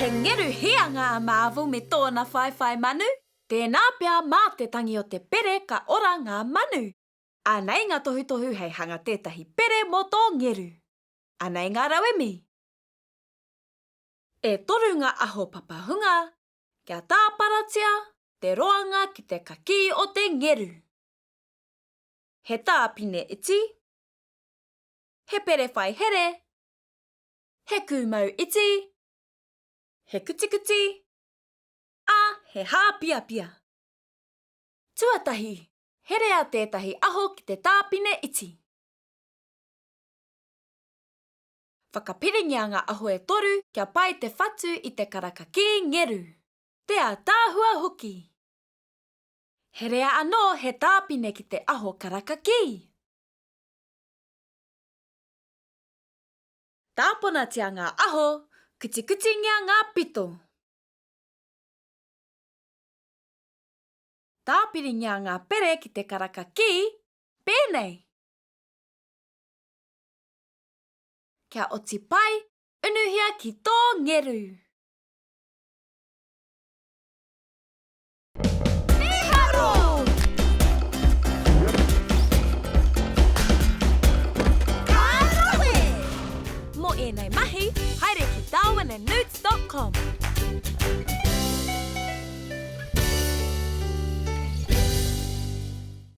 He ngeru hianga a Marvel me tōna whaiwhai manu. Tēnā pea mā te tangi o te pere ka ora ngā manu. Anei ngā tohutohu hei hanga tētahi pere mō tō ngeru. Anei ngā rauemi. E toru ngā aho papahunga kia tāparatia te roanga ki te kakī o te ngeru. He tāpine iti, he pere whai here, he kūmau iti, he kutikuti, ā, he hāpiapia. Tuatahi, herea tētahi aho ki te tāpine iti. Whakapiringia ngā aho e toru kia pai te whatu i te karakakī ngeru. Te ātaahua hoki! Herea anō he tāpine ki te aho karakakī. Tāponatia ngā aho, kutikutingia ngā pito. Tāpiringia ngā pere ki te karakakī, pēnei. Kia oti pai, unuhia ki tō ngeru. Mīharo! Ka rawe! Mō ēnei mahi, haere ki Darwin and Newton.